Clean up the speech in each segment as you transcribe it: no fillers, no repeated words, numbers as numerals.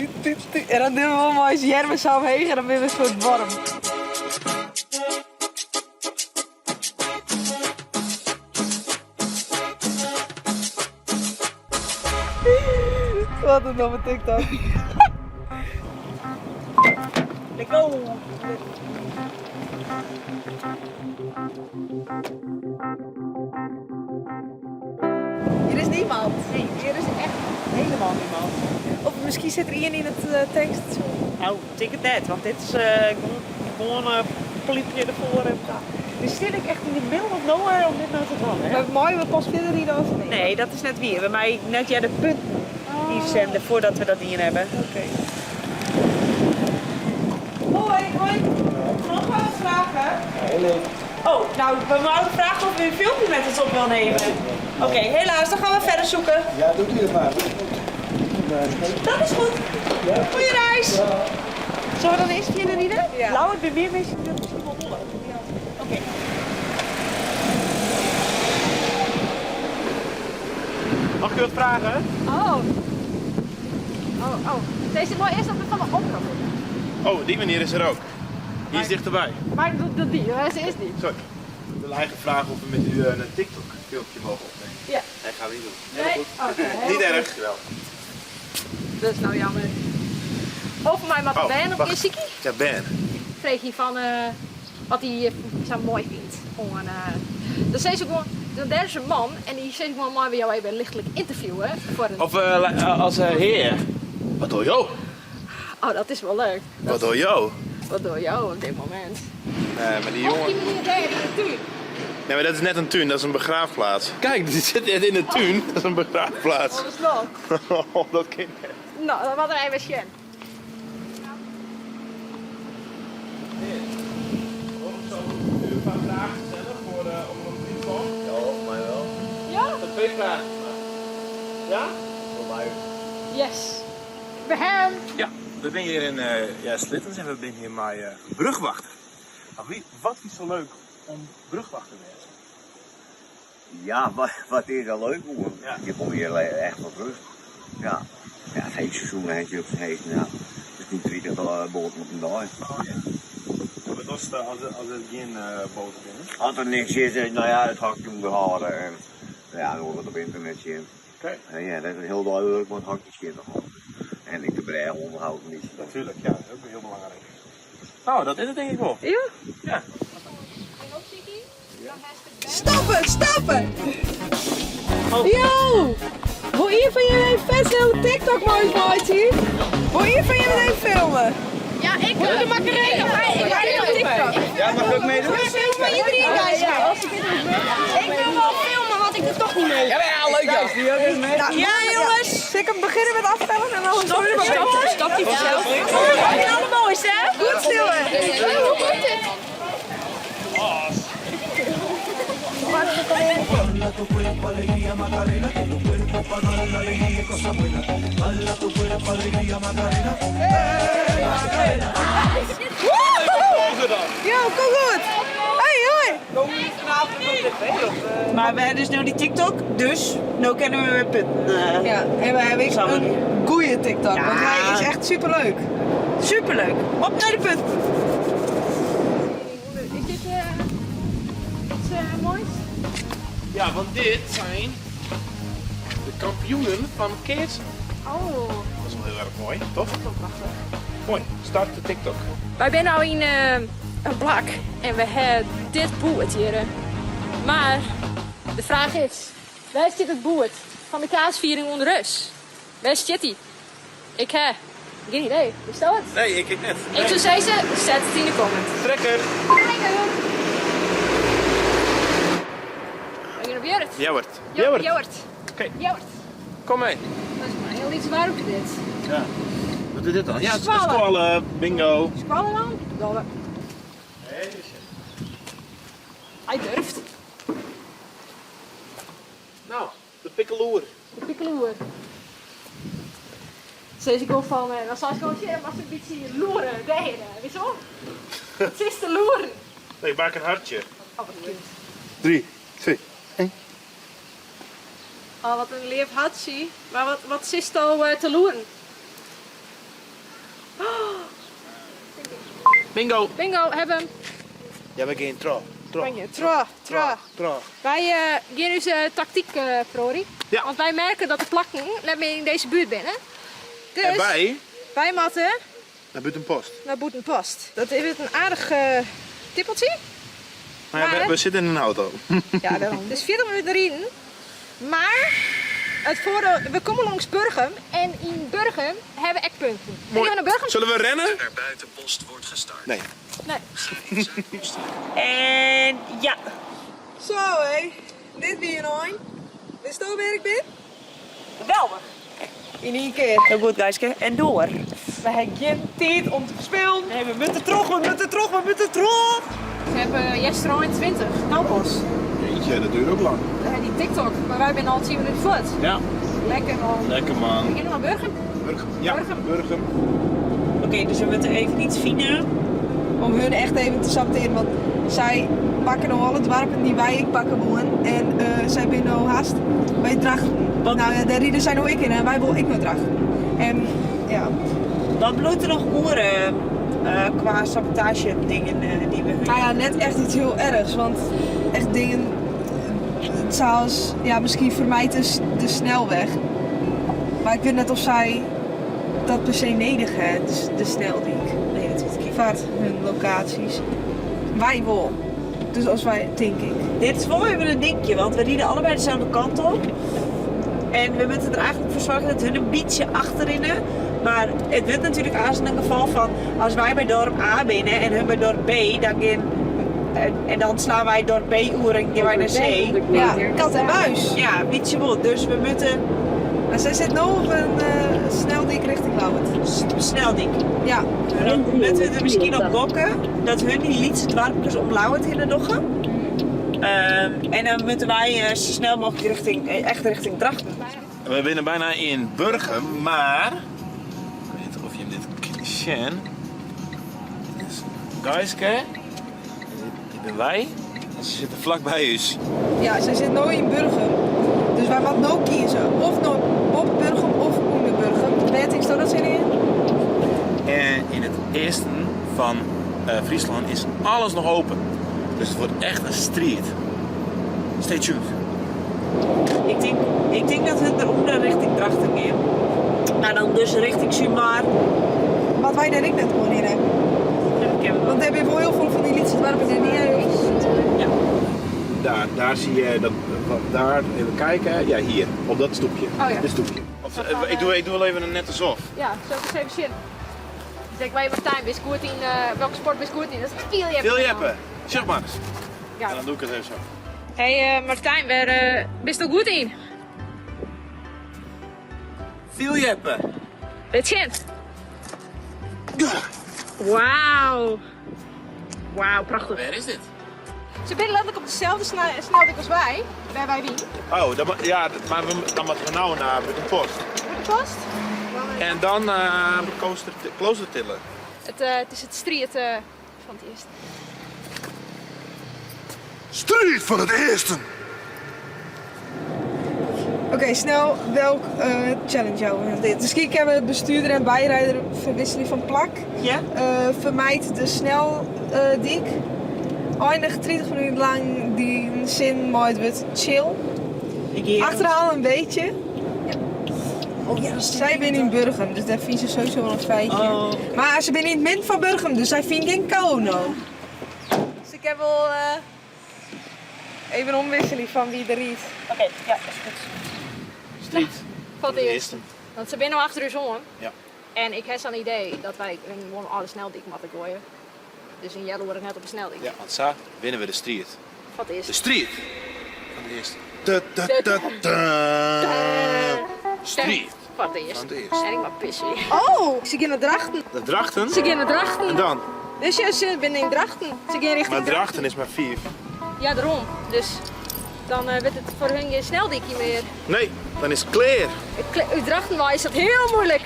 En dan doen we wol mei ús earmen sa omheech en dan binne we in soart worm. Wat in domme TikTok. Let's go! Hier is niemand. Nee, hier is echt helemaal niemand. Of miskien sit der ien yn it tankstation. Nou, tink it net, want dit is gewoan plypje derfoar en we sitte ek echt yn the middle of nowhere om dit no te dwaan, hè? Maar meie we pas fierder ride as nee? Nee, dat is net wier. We meie net earder punten ynsende foardat we dat dien hawwe. Oké. Hoi, hoi. Mogen we wat vragen? Oh, nou, we wouden vragen of u een filmpje met ons op wil nemen. Oké, helaas, dan gaan we verder zoeken. Ja, doet u het maar. Dat is goed. Goeie reis. Zullen we dan eerst verder rijden? Ja. Lau, ik ben meer mensen die dat misschien wel willen. Oké. Mag ik u wat vragen? Oh. Oh, oh. Deze mooi is dat we van de omroep. Oh, die meneer is er ook. Die is dichterbij. Maar dat die, hè? Ze is niet. Sorry. Ik wil eigenlijk vragen of we met u een TikTok filmpje mogen opnemen. Ja. Nee, gaan we niet doen. Nee? Oké, heel Niet goed. erg. Wel. Dat is nou jammer. Over mij met Oh, Ben op wacht. Isiki. Ja, Ben. Freeg hij van wat hij zo mooi vindt. Gewoon, dan zei ze gewoon, daar is een man en die zei gewoon, maar we jou even lichtelijk interviewen. Voor een... Of als heer. Wat doe jou? Oh, dat is wel leuk. Wat doe jou? Wat doe jou op dit moment? Nee, maar die Of jongen... die meneer daar in de tuin. Nee, maar dat is net een tuin, dat is een begraafplaats. Kijk, die zit net in de tuin, dat is een begraafplaats. Wat is dat? Oh, dat kind. Nou, dat was er even schijn. Waarom zou u een paar vragen stellen voor Omroep Friesland? Ja, voor mij wel. Ja? Dat twee vragen. Ja? Voor mij. Yes. Bij hem. Ja, we zijn hier in ja, Slittens en we zijn hier met brugwachter. Maar wat is zo leuk om brugwachter te zijn? Ja, wat is dat leuk hoor. Ja. Je komt hier echt wat terug. Ja. Ja, het hele seizoen heeft je op zijn heet. Ja. Het is niet 30 boten op een dag. Oh, ja. Maar wat was het als er geen boten zijn? Als er niks is, nou ja, het hakje moet houden. En, nou ja, dan wordt het op internet zien. Oké. En ja, dat is heel duidelijk, want het hakje zit nog. En ik de brei onderhoud niet. Natuurlijk, ja, dat is ook heel belangrijk. Nou, dat is het denk ik wel. Ja? Ja. Stappen, stappen! Yo! Hoe hier van jullie vet snel TikTok moois maatje? Hoe hier van jullie even filmen? Ja, ik doe de macarena. Ik ga op TikTok. Ja, mag ik ook meedoen? Filmen iedereen, guys. Ik wil wel filmen, want ik doe toch niet mee. Ja, leuk ja. Ja, jongens. Zal ik hem beginnen met aftellen en dan stop, Stop, stop die vanzelf. Het allermooiste, hè? Goed stil. Hoe komt dit? Yo, kom goed. Hey, hoi. Maar we hebben dus nu die TikTok, dus nu kennen we weer punten. Ja, en we hebben Samen. een goeie TikTok, Ja. want hij is echt superleuk. Superleuk. Op naar de punt. Is dit iets moois? Ja, want dit zijn de kampioenen van Keertsen. Oh, Dat is wel heel erg mooi, toch? dat is wel prachtig. Mooi, start de TikTok. Wij zijn nou in een plak en we hebben dit boert hier. Maar de vraag is, waar zit het boert van de kaasviering onder Rus? Waar zit die? Ik heb geen idee. Is dat het? Nee, ik net. Ik zou zeggen, zet het in de comment. Trekker. Trekker! We gaan op Jurt. Jawert. Jawert. Oké. Jawert. Kom mee. Dat is maar heel iets warm dit. Ja. Wat is dit dan? Ja, het is Squallen. squallen. Bingo. Squallen dan? Dolle. Hij durft. Nou, de pikkeloer. De pikkeloer. Ze is gewoon van, dan zal ik gewoon zeggen, maar een beetje loeren, daar, weet je wel? Het is te loeren. Nee, ik maak een hartje. Oh, wat kind. 3, 2, 1. Oh, wat een lief hartje. Maar wat is het al te loeren? Bingo! Bingo, hebben hem. Ja, we gean troch. Troch. Troch, troch. Troch. Wy gean ús taktyk feroarje. Ja. Want wy merke dat de plakken net mear yn dizze buert binne. Dus En wy? Wy moatte Nei Bûtenpost. Nei Bûtenpost. Dat is in aardich tippeltsje. Maar ja, we sitte yn in auto. Ja, dêrom. Dus 40 minuten riden. Mar it foardiel, we komme lâns Burgum en yn Burgum hawwe we ek punten. Moai. Gean we nei Burgum? Sille we rinne? Naar Buitenpost wordt gestart. Nee. Nee. Ga in Zuidoost. En ja. Zo hé, dit wie in ein. Witsto wêr ik bin? Geweldich. Yn ien kear. Hiel goed, Gaiske. En doar. We ha gjin tiid om te ferspillen. Nee, we moatte troch, we moatte troch, we moatte troch. We hawwe easterein 20, no pas. Jeetje, dat duurt ook lang. We ha dy TikTok, mar wy binne al 10 minuten fuort. Ja. Lekker man. Lekker man. We gean nei Burgum. Burgum. Ja, Burgum. Burgum. Oké, dus we moatte even iets fine. Om hun echt even te sabotearjen, want sy pakke no alle doarpen dy't wy ek pakke woenen. En sy binne no hast by Drachten. Want- Nou ja, dêr ride sy no ek hinne en wy wolle ek nei Drachten. En ja. Wat bliuwt der noch oer kwa sabotaazje dingen dy't we Nou ja, net echt iets hiel erchs, want echt dingen sa as, ja, miskien fermijd de snelweg. Mar ik wit net oft sy dat per se nedich ha, de sneldyk. Nee, dat wit ik ek. Foar hun lokaasjes. Wy wol. Dus as wy, tink ik. Dit is wol even in dinkje, want we ride allebei deselde kant op. En we moatte der eigenlik foar soargje dat hun in bytsje achterrinne. Mar it wurdt natuerlik aanst in gefal fan as wy by dorp A binne en hun by dorp B, dan gean en dan slaan wy dorp B oer en gean wy nei C. Ja, kat en muis. Ja, bytsje wol. Dus we moatte. Mar sy sit no op in sneldyk rjochting Ljouwert. Sneldyk. Ja. Dan moatte we der miskien op gokke dat hun dy lytse doarpkes om Ljouwert hinne dogge. En dan moatte wy sa snel mooglik rjochting, echt rjochting Drachten. We binne byna yn Burgum, mar ik wit net oft jim dit kinne sjen. Dit is Gaiske, dit binne wy en se sitte flak by ús. Ja, sy sit no yn Burgum, dus wy moatte no kieze, of no boppe Burgum of ûnder Burgum. Wêr tinksto dat se hinne gean? En yn it easten fan Fryslân is alles noch open, dus it wurdt echt in striid. Stay tuned. Ik tink, ik tink dat hun derûnder richting Drachten gean. Mar dan dus richting Sumar. Moatte wy dêr ek net gewoan hinne? Want dêr binne wol hiel folle fan dy lytse doarpen dêr dy Ja. Daar, daar zie je dat, wat daar, even kijken. Ja, hier, op dat stoepje. Oh ja. Dit stoepje. Of, ik doe wel even een net alsof. Ja, sil ik ris even sjen. Dus ik weet Martijn, bist goed yn, welke sport bist goed yn? Dat is fierljeppen. Fierljeppen, sjoch mar. Ja. En dan doe ik it even sa. Hey Martijn, wêr bisto goed yn? Fierljeppen. Lit sjen. Wauw. Wauw, prachtich. Wêr is dit? Se binne letterlik op deselde sneldyk as wy, wêr wy wienen. Oh, dan, ja, mar dan moatte we no nei Bûtenpost. Bûtenpost? En dan nei Kloostertille. It is it striid fan it easten. Striid fan it easten! Oké, snel, welk challenge jouwe we dit? Miskien kinne we bestuurder en byrider ferwikselje fan plak. Ja. Fermijd de sneldyk. Einich 30 minuten lang dyn sin mei it wurd chill. Ik gean. Achterhaal in weetje. Oh ja, dat is Sy binne yn Burgum, dus dêr fine se sowieso wol in feitje. Oh. Mar se binne yn it midden fan Burgum, dus sy fine gjin ko no. Dus ik ha wol even omwikselje fan wie der rydt. Oké, ja, is goed. Striid Fan it easten. Want se binne no achter ús oan. Ja. En ik ha sa'n idee dat wy gewoan ôf de sneldyk moatte goaie. Dus in healoere net op de sneldyk. Ja, want sa winne we de striid. Fan it easten. De striid fan it easten. Da, da, da, da. Striid Fan it easten. fan it easten. En ik moat pisje. Oh, se gean nei Drachten. De Drachten? Se gean nei Drachten. En dan? Dus ja, se binne yn Drachten. Se gean rjochting Mar Drachten is mar 5. Ja, dêrom. Dus dan wurdt it foar hun gjin sneldykje mear. Nee, dan is it klear. Út Drachten wei is dat hiel muoilik.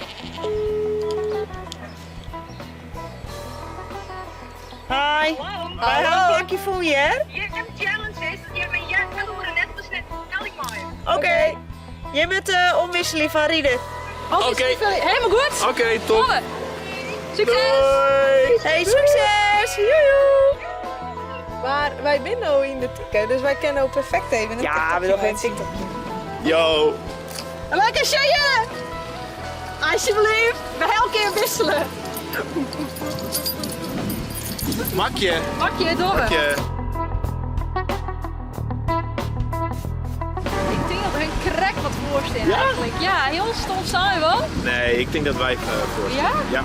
Hi. Wy ha in plakje fûn hjir. Jim challenge is dat jim in healoere net op de sneldyk meie. Oké. Jim moatte omwikselje fan riden. Oké. Helemaal goed. Oké, top. Moai. Sukses! Doei! Hey, sukses! Joejoe! Maar wij zijn nu in de tikken, dus wij kennen ook perfect even een Ja, we TikTokje doen geen maken. TikTokje. Yo! Lekker Sjeje! Alsjeblieft, we elke keer wisselen. Makje! Makje, door. Makje! Ik denk dat er een krek wat voor staat Ja? eigenlijk. Ja, heel stom saai wel. Nee, ik denk dat wij voor Ja? Ja.